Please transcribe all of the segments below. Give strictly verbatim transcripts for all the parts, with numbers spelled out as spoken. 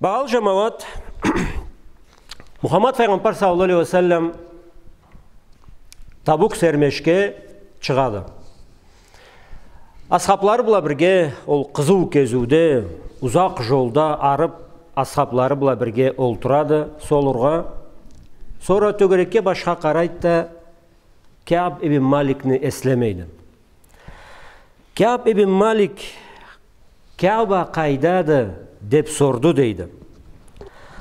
Багъалы джамауат, Мухаммад файгъамбар саллаллаху алейхи ва саллам Табук сермешге чыгъады. Асхаблары бла бирге ол къызыу кезиуде, узакъ джолда арып, асхаблары бла бирге олтурады солургъа. Сора тёгерекге башха къарайды да, Кааб ибн Маликни эслемейди. Кааб ибн Малик: «Кааба къайдады?» — деп сорду, дейди.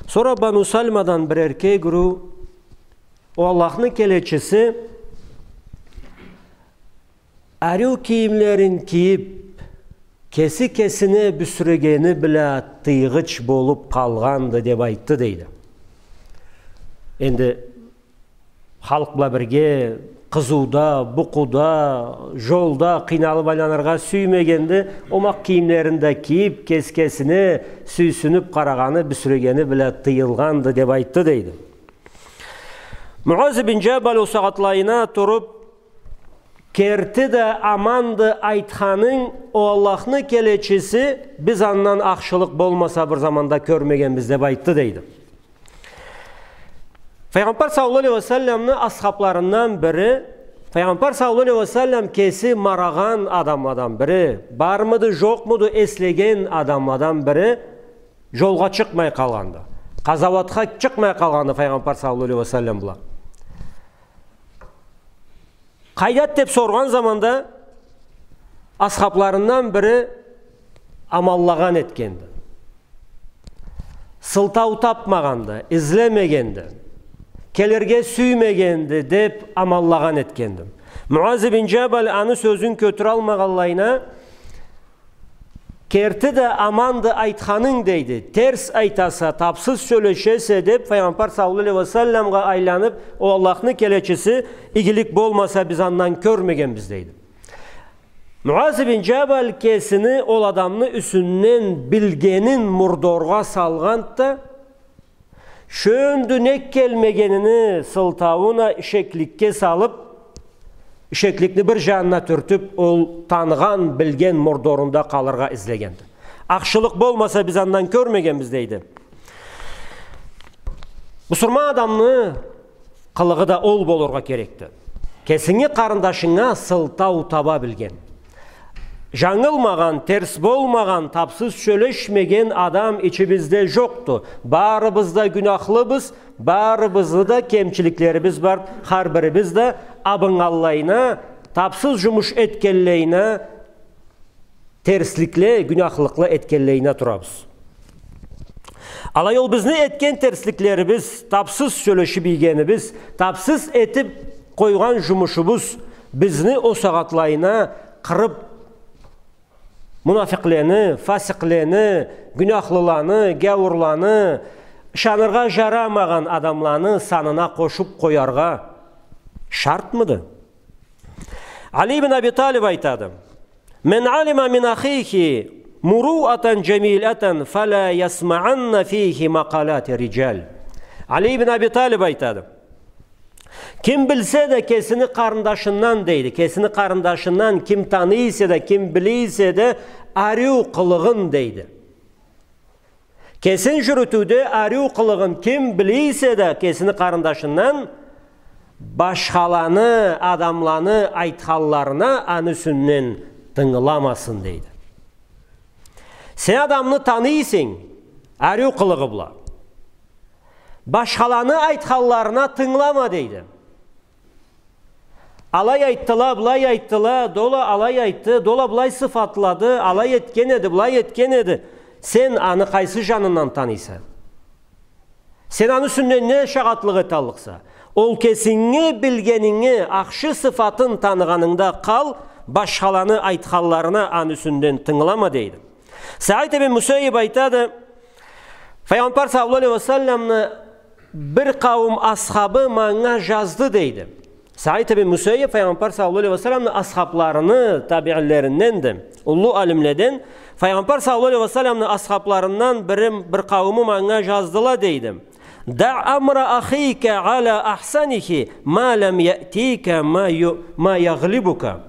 Сора Бану Сальмадан бир эркек уруу: «О Аллахны келечиси, ариу кийимлерин кийип, кеси кесине бюсюрегени бла тыйгъыч болуп къалгъанды», — деп айтды, дейди. Энди халкъ бла бирге къызыуда, букъуда, джолда къыйналып айланыргъа сюймегенди, омакъ кийимлерин да кийип, кес-кесине сюйсюнюп къарагъаны, бюсюрегени бла тыйылгъанды, деп айтды, дейди. Муаз ибн Джабал о сагъатлайына туруп, «Керти да аманды айтханынг, о Аллахны келечиси, биз андан ахшылыкъ болмаса бир заманда кёрмегенбиз», — деп айтды, дейди. Файгъамбар саллаллаху алейхи ва салламны асхабларындан бири, Файгъамбар саллаллаху алейхи ва саллам кеси марагъан адамладан бири, бармыды, джокъмуду эслеген адамладан бири, джолгъа чыкъмай къалгъанды. Къазауатха чыкъмай къалгъанды Файгъамбар саллаллаху алейхи ва саллам бла. «Къайдады?» — деп соргъан заманда, асхабларындан бири амаллагъан этгенди. Сылтау тапмагъанды, излемегенди, келирге сюймегенди деп амаллагъан этгенди. Муаз ибн Джабал аны сёзюн кётюралмагъанлайына, «Керти да аманды айтханынг, — дейди, — терс айтаса, тапсыз сёлешесе», — деп, Файгъамбар саллаллаху алейхи ва салламгъа айланып, «О Аллахны келечиси, игилик болмаса, биз андан кёрмегенбиз», — дейди. Муаз ибн Джабал кесини ол адамны юсюнден билгенин мурдоргъа салгъанды да, шёндю нек келмегенини сылтауун а ишекликге салып, ишекликни бир джанына тюртюп, ол таныгъан, билген мурдорунда къалыргъа излегенди. «Ахшылыкъ болмаса, биз андан кёрмегенбиз», — дейди. Бусурман адамны къылыгъы да ол болургъа керекди. Кесинги къарындашынга сылтау таба билген, джангылмагъан, терс болмагъан, тапсыз сёлешмеген адам ичибизде джокъду. Барыбыз да гюнахлыбыз, барыбызны да кемчиликлерибиз бар. Хар бирибиз да абыннганлайына, тапсыз джумуш этгенлейине, терсликле, гюнахлыкъла этгенлейине турабыз. Алай ол бизни этген терсликлерибиз, тапсыз сёлешип ийгенибиз, тапсыз этип къойгъан джумушубуз бизни о сагъатлайына къырып, мунафикълени, фасикълени, гюнахлыланы, гяуурланы, ышаныргъа джарамагъан адамланы санына къошуп къояргъа шартмыды? Али ибн Аби Талиб айтады: «Мен алима мин ахихи муруатан джамилатан фала ясмаанна фихи макъалати риджал». Али ибн Аби Талиб айтады: «Ким билсе да кесини къарындашындан, — дейди, — кесини къарындашындан ким таный эсе да, ким биле эсе да ариу къылыгъын, — дейди, — кесин джюрютюуде ариу къылыгъын ким биле эсе да кесини къарындашындан, башхаланы, адамланы айтханларына аны юсюнден тынгыламасын», — дейди. Сен адамны таныйсынг ариу къылыгъы бла. Башхаланы айтханларына тынгылама, дейди. Алай айтдыла, былай айтдыла, дола алай айтды, дола былай сыфатлады, алай этген эди, былай этген эди. Сен аны къайсы джанындан таныйса? Сен аны юсюнден не шагъатлыкъ эталлыкъса? Ол кесинги билгенинги ахшы сыфатын таныгъанынгда къал, башхаланы айтханларына аны юсюнден тынгылама, дейди. Саид ибн Мусаййиб айтады, Файгъамбар саллаллаху алейхи ва салламны бир къауум асхабы манга джазды, дейди. Саид ибн Мусаййиб Файгъамбар саллаллаху алейхи ва салламны асхабларыны, табиинлеринненди, уллу алимледен. Файгъамбар саллаллаху алейхи ва салламны асхабларындан бири, бир къаууму манга джаздыла, дейди. «Даъ амра ахика аля ахсанихи ма лам яътика ма ю-, ма ягълибука».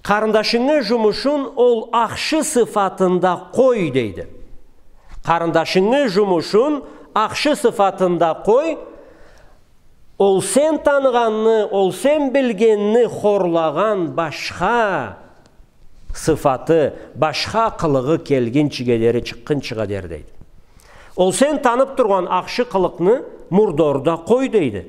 Къарындашынгы джумушун ол ахшы сыфатында къой, дейди. Къарындашынгы жумушун ахшы сыфатында къой, ол сен таныгъанны, ол сен билгенни хорлагъан башха сыфаты, башха къылыгъы келгинчиге дери, чыкъгъынчыгъа дери, дейди. Ол сен танып тургъан ахшы къылыкъны мурдорда къой, дейди.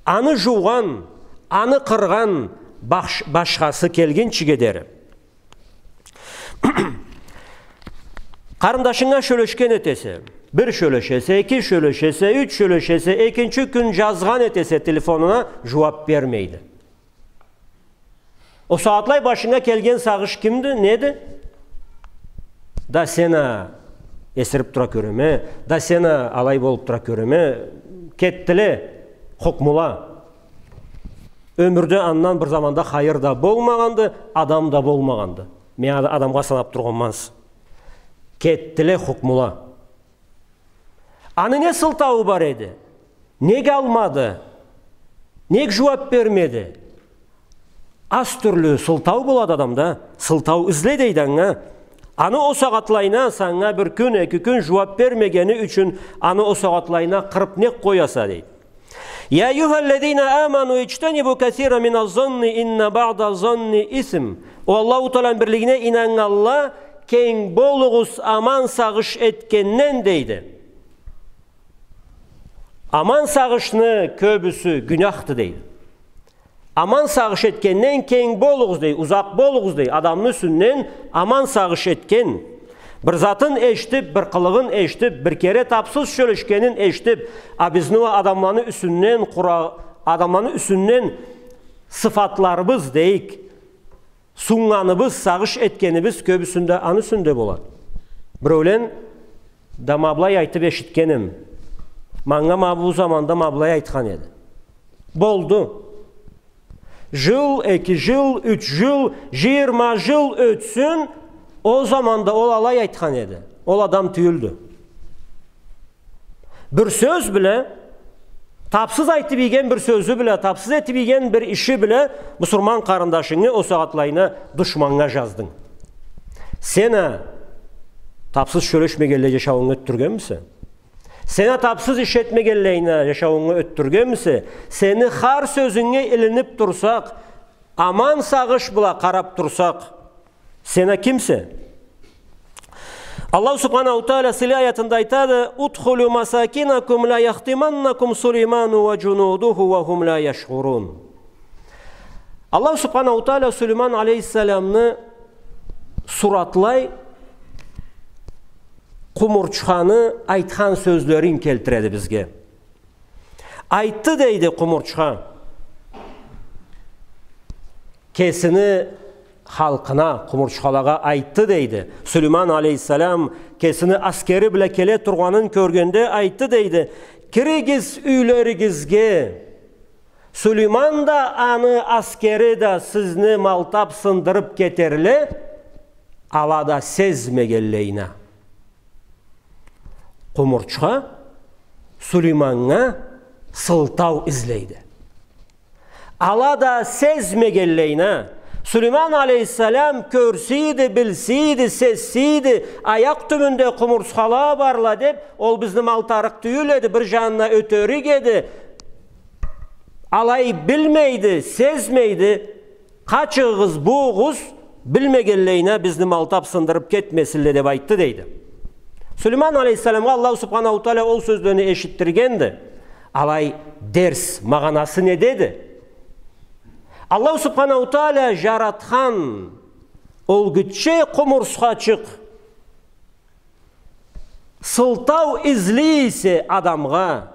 Аны жуугъан, аны къыргъан баш-, башхасы келгинчиге дери. Къарындашынга сёлешген этесе, бир сёлешесе, эки сёлешесе, юч сёлешесе, экинчи кюн жазгъан этесе, телефонуна жууап бермейди. Ол сагъатлай башынга келген сагъыш кимди, неди? Да сен а эсирип тура кёреме, да сен а алай болуп тура кёреме, кетдиле хукмула. Ёмюрде андан бир заманда хайыр да болмагъанды, адам да болмагъанды. Мен ада-, адамгъа санап тургъанманса. Кетдиле хукмула. Аны не сылтауу бар эди? Нек алмады? Нек жууап бермеди? Аз тюрлю сылтау болады адамда. Сылтау изле, дейди, анга. Аны ол сагъатлайына, санга бир кюн, эки кюн жууап бермегени ючюн аны ол сагъатлайына къырып нек къояса, дейди. يا أيها الذين آمنوا اجتنبوا كثيرا من الظن إن بعض الظن إثم. О Аллаху Тааланы бирлигине ийнаннганла, кенг болугъуз аман сагъыш этгенден, дейди. Аман сагъышны кёбюсю гюнахды, дейди. Аман сагъыш этгенден кенг болугъуз, дей, узакъ болугъуз, дей. Адамны юсюнден аман сагъыш этген. Бир затын эшитип, бир къылыгъын эшитип, бир кере тапсыз сёлешгенин эшитип, а бизни уа адамланы юсюнден къура-, адамланы юсюнден сыфатларыбыз, дейик, суннганыбыз, сагъыш этгенибиз кёбюсюнде аны юсюнде болады. Биреулен да ма былай айтып эшитгеним. Манга ма бу заманда ма былай айтхан эди. Болду. Жыл, эки жыл, юч жыл, жыйырма жыл ётсюн, ол заманда ол алай айтхан эди. Ол адам тюйюлдю. Бир сёз бла, тапсыз айтып ийген бир сёзю бла, тапсыз этип ийген бир иши бла бусурман къарындашынгы ол сагъатлайына душманнга жаздынг. Сен а тапсыз сёлешмегенлей жашауунгу ётдюргенмисе? Сен а тапсыз иш этмегенлейине жашауунгу ётдюргенмисе, сени хар сёзюнге илинип турсакъ, аман сагъыш бла къарап турсакъ, сен а кимсе? Аллаху Субханаху Тааля сыйлы аятында айтады: «Удхулю масакинакум ля яхтиманнакум Сулейману ва джунудуху ва хум ля яшгъурун». Аллаху Субханаху Тааля Сулейман алейхиссалямны суратлай къумурчханы айтхан сёзлерин келтиреди бизге. Айтды, дейди, къумурчха. Кесини халкъына, къумурчхалагъа айтды, дейди. Сулейман алейхиссалям кесини аскери бла келе тургъанын кёргенде айтды, дейди: «Киригиз юйлеригизге. Сулейман да, аны аскери да сизни малтап сындырып кетерле, ала да сезмегенлейине». Къумурчха Сулейманнга сылтау излейди. Ала да сезмегенлейине. Сулейман алейхиссалям кёрсейди, билсейди, сезсейди, аякъ тюбюнде къумурсхала барла деп, ол бизни малтарыкъ тюйюл эди, бир жанына ётерик эди. Алай билмейди, сезмейди. «Къачыгъыз, буугъуз, билмегенлейине бизни малтап сындырып кетмесинле», — деп айтды, дейди. Сулейман алейхиссаламгъа Аллаху Субханаху Тааля ол сёзлени эшитдиргенди. Алай дерс, магъанасы недеди? Аллаху Субханаху Тааля жаратхан ол гитче къумурсхачыкъ сылтау излей эсе адамгъа,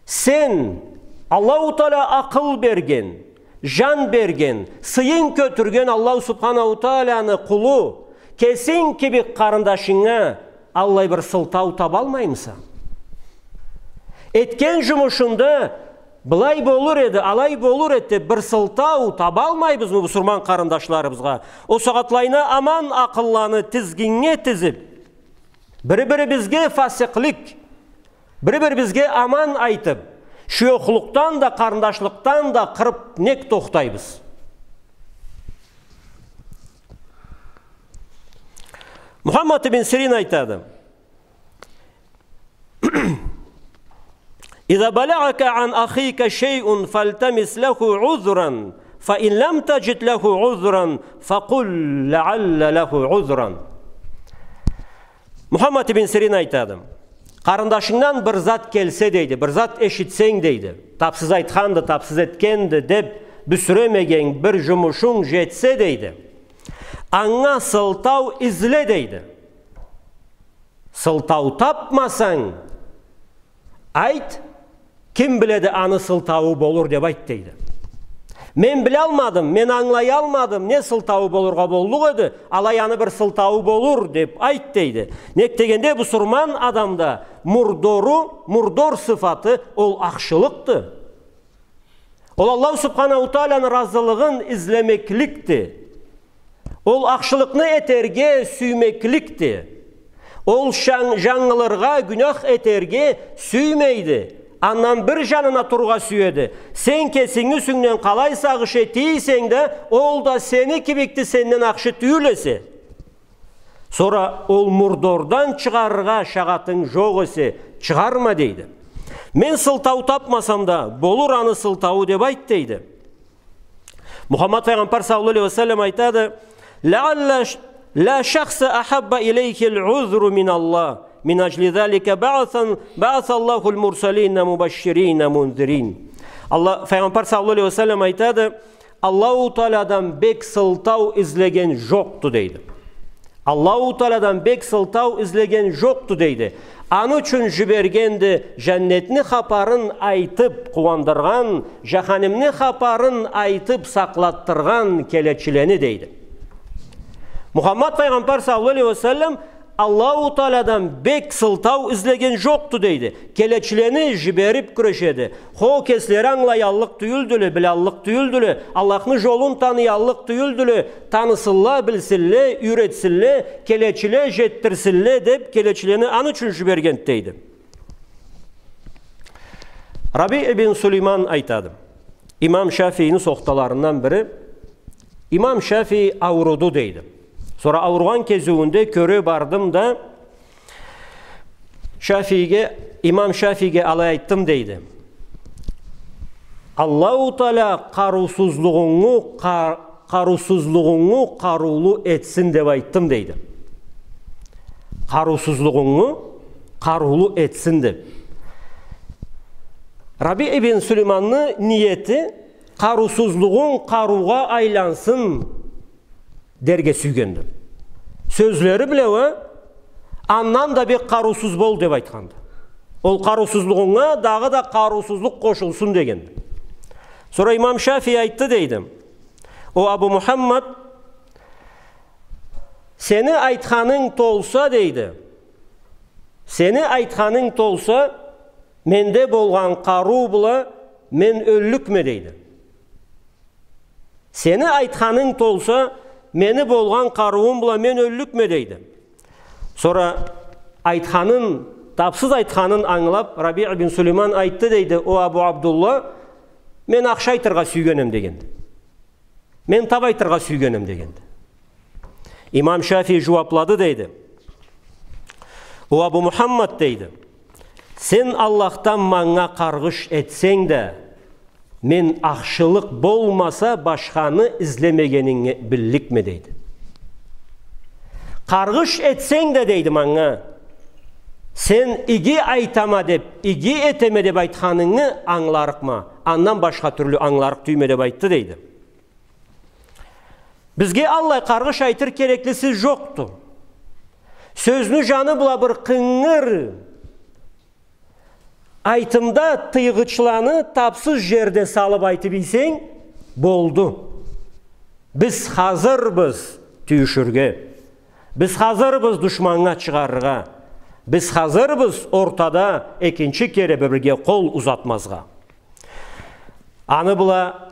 сен, Аллаху Тааля акъыл берген, жан берген, сыйын кётюрген Аллаху Субханаху Тааляны къулу, кесинг кибик къарындашынга аллай бир сылтау табалмаймыса? Этген жумушунда былай болур эди, алай болур эди деп бир сылтау табалмайбызмы бусурман къарындашларыбызгъа? Ол сагъатлайына аман акъылланы тизгиннге тизип, бири-бирибизге фасикълик, бири-бирибизге аман айтып, шуёхлукъдан да, къарындашлыкъдан да къырып нек тохтайбыз? Мухаммад ибн Сирин айтады: «إذا بلغك عن أخيك شيء فالتمس له عذرا، فإن لم تجد له عذرا فقل لعل له عذرا». Мухаммад ибн Сирин айтады: «Къарындашынгдан бир зат келсе, — дейди, — бир зат эшитсенг, — дейди, — тапсыз айтханды, тапсыз этгенди деп бюсюремеген бир жумушунг жетсе, — дейди, — анга сылтау изле, — дейди. — Сылтау тапмасанг, айт, ким биледи, аны сылтауу болур деп айт, — дейди. — Мен билалмадым, мен ангылаялмадым, не сылтауу болургъа боллукъ эди, алай аны бир сылтауу болур деп айт, — дейди. — Нек дегенде, бусурман адамда мурдору, мурдор сыфаты ол ахшылыкъды. Ол Аллаху Субханаху Тааланы разылыгъын излемекликди. Ол ахшылыкъны этерге сюймекликди. Ол шан-, жангылыргъа, гюнях этерге сюймейди. Андан бир жанына турургъа сюеди. Сен кесинги юсюнгден къалай сагъыш эте эсенг да, ол да сени кибикди, сенден ахшы тюйюл эсе. Сора ол мурдордан чыгъарыргъа шагъатынг жокъ эсе, чыгъарма, — дейди. — Мен сылтау тапмасам да, болур аны сылтауу деп айт, — дейди. Мухаммад файгъамбар саллаллаху алейхи ва саллам айтады: «لعل لا شخص أحب إليه العذر من الله، من أجل ذلك بعث، بعث الله المرسلين مبشرين منذرين». Аллах, файгъамбар саллаллаху алейхи ва саллам айтады: «Аллаху Тааладан бек сылтау излеген жокъду, — дейди. — Аллаху Тааладан бек сылтау излеген жокъду, — дейди. — Аны ючюн жибергенди жаннетни хапарын айтып къууандыргъан, жаханимни хапарын айтып сакълаттыргъан келечилени», — дейди. Мухаммад файгъамбар саллаллаху алейхи ва саллам Аллаху Тааладан бек сылтау излеген жокъду, — дейди. — Келечилени жиберип кюрешеди. Хо, кеслери ангылаяллыкъ тюйюлдюле, билаллыкъ тюйюлдюле, Аллахны жолун таныяллыкъ тюйюлдюле, танысынла, билсинле, юйретсинле, келечиле жетдирсинле деп, келечилени аны ючюн жиберген, — дейди. Раби ибн Сулейман айтады, имам Шафиини сохталарындан бири, имам Шафии ауруду, — дейди. — Сора ауругъан кезиуюнде кёре бардым да, Шафииге, имам Шафииге алай айтдым, — дейди. — Аллаху Таала къарыусузлугъунгу къа-, къарыусузлугъунгу къарыулу этсин деп айтдым, — дейди. — Къарыусузлугъунгу къарыулу этсин деп. Раби ибн Сулейманны ниети къарыусузлугъунг къарыугъа айлансын дерге сюйгенди. Сёзлери бла уа, андан да бек къарыусуз бол деп айтханды. Ол къарыусузлугъунга дагъыда къарыусузлукъ къошулсун дегенди. Сора имам Шафии айтды, — дейди. — О Абу Мухаммад, сени айтханынг толса, — дейди. — Сени айтханынг толса, менде болгъан къарыу бла мен ёллюкме, — дейди. — Сени айтханынг толса, мени болгъан къарыуум бла мен ёллюкме, — дейди. Сора айтханын, тапсыз айтханын ангылап, Раби ибн Сулейман айтды, — дейди, — О Абу Абдулла, мен ахшы айтыргъа сюйгенем, — дегенди. — Мен тап айтыргъа сюйгенем, — дегенди. Имам Шафии жууаплады, — дейди. — О Абу Мухаммад, — дейди, — сен Аллахдан манга къаргъыш этсенг да, мен ахшылыкъ болмаса башханы излемегенинги билликме, — дейди. — Къаргъыш этсенг да, — дейди, — манга, сен иги айтама деп, иги этеме деп айтханынгы ангыларыкъма, андан башха тюрлю ангыларыкъ тюйме, — деп айтды, — дейди. — Бизге аллай къаргъыш айтыр кереклиси жокъду. Сёзню жаны бла бир къынгыр айтымда тыйгъычланы тапсыз жерде салып айтып ийсенг, болду. Биз хазырбыз тюйюшюрге. Биз хазырбыз душманнга чыгъарыргъа. Биз хазырбыз ортада экинчи кере бир-бирге къол узатмазгъа. Аны бла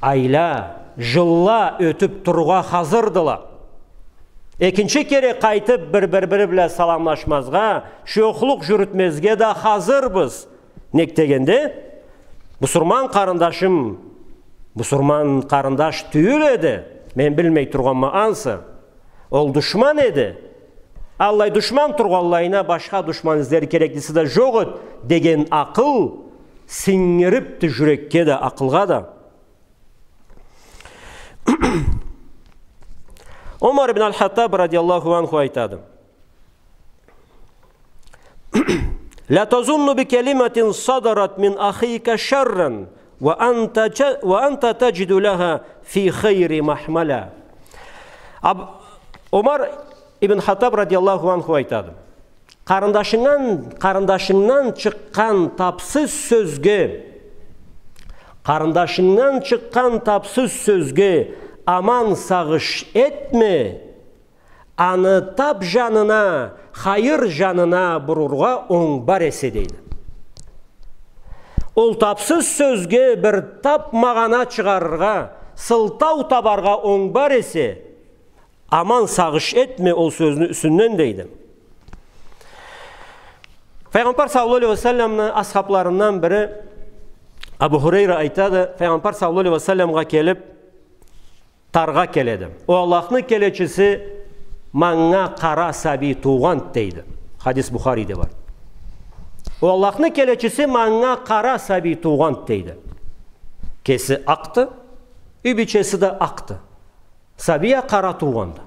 айла, жылла ётюп турургъа хазырдыла. Экинчи кере къайтып бир-бири бла саламлашмазгъа, шёхлукъ жюрютмезге да хазырбыз. Нек дегенде, бусурман къарындашым бусурман къарындаш тюйюл эди, мен билмей тургъанма ансы. Ол душман эди. Аллай душман тургъанлайына башха душман излер кереклиси да жокъ эд деген акъыл сингирипди жюрекге да, акъылгъа да. Умар ибн аль-Хаттаб радияллаху анху айтады: «لا تظن بكلمة صدرت من أخيك شرا وأنت ج-، وأنت تجد لها في خير محملا». Аб-, Умар ибн Хаттаб радияллаху анху айтады: Къарындашынгдан, къарындашынгдан чыкъгъан тапсыз сёзге, къарындашынгдан чыкъгъан тапсыз сёзге аман сагъыш этме, аны тап жанына, хайыр жанына бурургъа онг бар эсе, дейди. Ол тапсыз сёзге бир тап магъана чыгъарыргъа, сылтау табаргъа онг бар эсе, аман сагъыш этме ол сёзню юсюнден, дейди. Файгъамбар саллаллаху алейхи ва салламны асхабларындан бири Абу Хурейра айтады, Файгъамбар саллаллаху алейхи ва салламгъа келип, таргъа келеди. «О Аллахны келечиси, манга къара сабий туугъанд», дейди. Хадис Бухариде бар. «О Аллахны келечиси, манга къара сабий туугъанд», дейди. Кеси акъды, юй бийчеси да акъды. Сабий а къара туугъанды.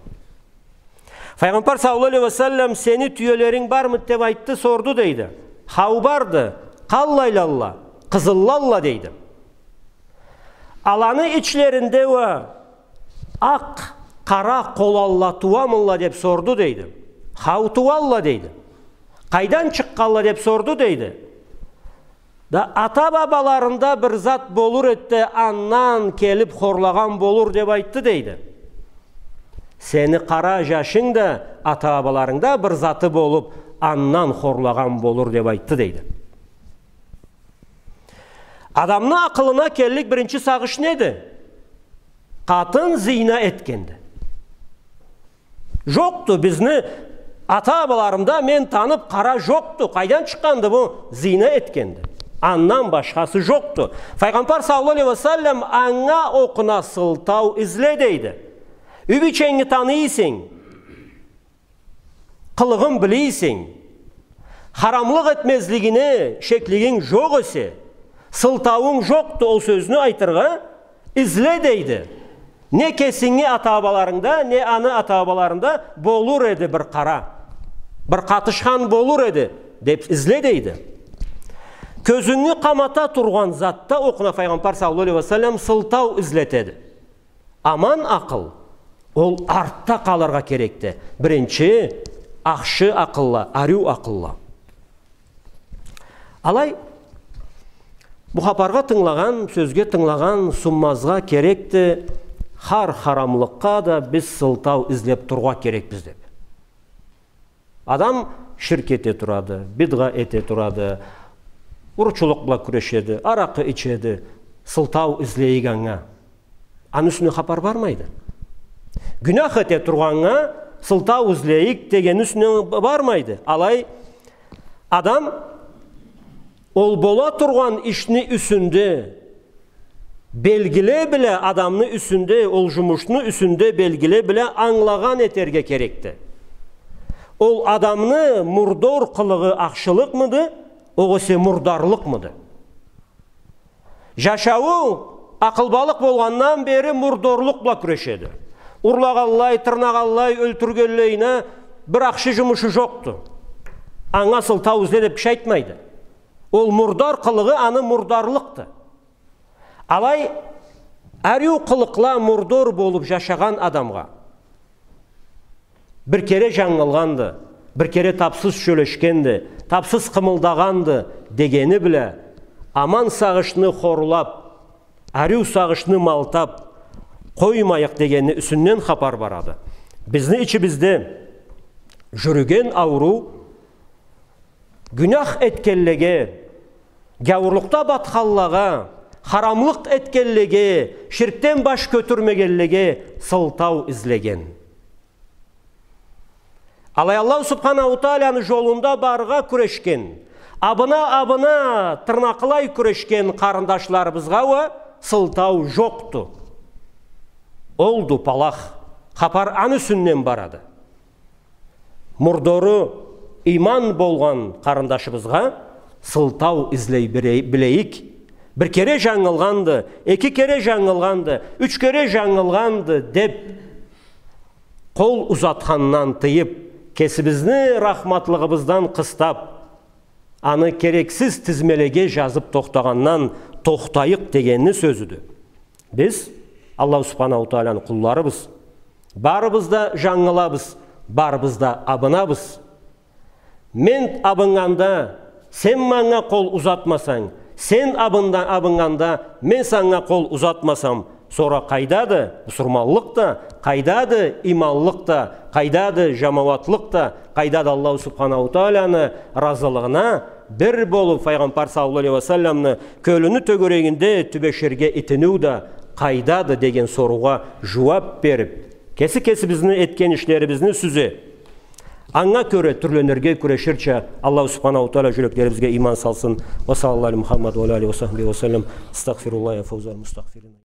Файгъамбар саллаллаху алейхи ва саллам: «Сени тюелеринг бармыды?» деп айтды, сорду, дейди. «Хау, барды». «Къаллайла алла?» «Къызылла алла», дейди. «Аланы ичлеринде уа акъ, къара къоланла тууамыдыла?» деп сорду, дейди. «Хау, тууалла», дейди. «Къайдан чыкъгъанла?» деп сорду, дейди. «Да ата-бабаларында бир зат болур эди да, андан келип хорлагъан болур», деп айтды, дейди. «Сени къара жашынг да ата-бабаларынгда бир заты болуп, андан хорлагъан болур», деп айтды, дейди. Адамны акъылына келлик биринчи сагъыш неди? Къатын зина этгенди. Жокъду, бизни ата-бабаларымда мен танып къара жокъду. Къайдан чыкъгъанды бу? Зина этгенди. Андан башхасы жокъду. Файгъамбар саллаллаху алейхи ва саллам анга окъуна сылтау изле, дейди. Юй бийченги таныйсанг, къылыгъын билийсенг, харамлыкъ этмезлигине шеклигинг жокъ эсе, сылтауунг жокъду ол сёзню айтыргъа, изле, дейди. Не кесинги ата-бабаларынгда, не аны ата-бабаларында болур эди бир къара, бир къатышхан болур эди, деп изле, дейди. Кёзюнгю къамата тургъан затда окъуна Файгъамбар саллаллаху алейхи ва саллам сылтау излетеди. Аман акъыл, ол артда къалыргъа керекди. Биринчи, ахшы акъылла, ариу акъылла. Алай, бу хапаргъа тынгылагъан, сёзге тынгылагъан сунмазгъа керекди, хар харамлыкъгъа да биз сылтау излеп тургъа керекбиз деп. Адам ширк эте турады, бидгъа эте турады, уручулукъ бла кюрешеди, аракъы ичеди, сылтау излейик анга. Аны юсюнден хапар бармайды. Гюнях эте тургъаннга сылтау излейик дегенни юсюнден бармайды. Алай, адам ол бола тургъан ишни юсюнде белгиле бла, адамны юсюнде, ол жумушну юсюнде белгиле бла ангылагъан этерге керекди. Ол адамны мурдор къылыгъы ахшылыкъмыды, огъесе мурдарлыкъмыды? Жашауу акъылбалыкъ болгъандан бери мурдорлукъ бла кюрешеди. Урлагъанлай, тырнагъанлай, ёлтюргенлейине бир ахшы жумушу жокъду. Анга сылтау изле деп киши айтмайды. Ол мурдар къылыгъы аны мурдарлыкъды. Алай, ариу къылыкъла мурдор болуп жашагъан адамгъа бир кере жангылгъанды, бир кере тапсыз сёлешгенди, тапсыз къымылдагъанды дегени бла, аман сагъышны хорлап, ариу сагъышны малтап къоймайыкъ дегенни юсюнден хапар барады. Бизни ичибизде жюрюген ауруу гюнях этгенлеге, гяуурлукъда батханлагъа, харамлыкъ этгенлеге, ширкден баш кётюрмегенлеге сылтау излеген. Алай Аллаху Субханаху Тааланы жолунда барыргъа кюрешген, абына-абына тырнакълай кюрешген къарындашларыбызгъа уа сылтау жокъду. Олду палах. Хапар аны юсюнден барады. мурдору иман болгъан къарындашыбызгъа сылтау излей бире-, билейик. Бир кере жангылгъанды, эки кере жангылгъанды, юч кере жангылгъанды деп, къол узатхандан тыйып, кесибизни рахматлыгъыбыздан къыстап, аны керексиз тизмелеге жазып тохтагъандан тохтайыкъ дегенни сёзюдю. Биз Аллаху Субханаху Тааланы къулларыбыз. Барыбыз да жангылабыз, барыбыз да абынабыз. Мен абыннганда, сен манга къол узатмасанг, сен абында-, абыннганда, мен санга къол узатмасам, сора къайдады бусурманлыкъ да, къайдады иманлыкъ да, къайдады жамауатлыкъ да, къайдады Аллаху Субханаху Тааланы разылыгъына бир болуп, Файгъамбар саллаллаху алейхи ва салламны кёлюню тёгерегинде тюбеширге итиниу да къайдады деген соруугъа жууап берип, кеси кесибизни этген ишлерибизни сюзе, анга кёре тюрленирге кюреширча, Аллаху Субханаху Таала жюреклерибизге иман салсын. Ва саллаллаху аля Мухаммад ва аля алихи ва сахбихи ва саллам. Астагъфируллах, я фаузал мустагъфирин.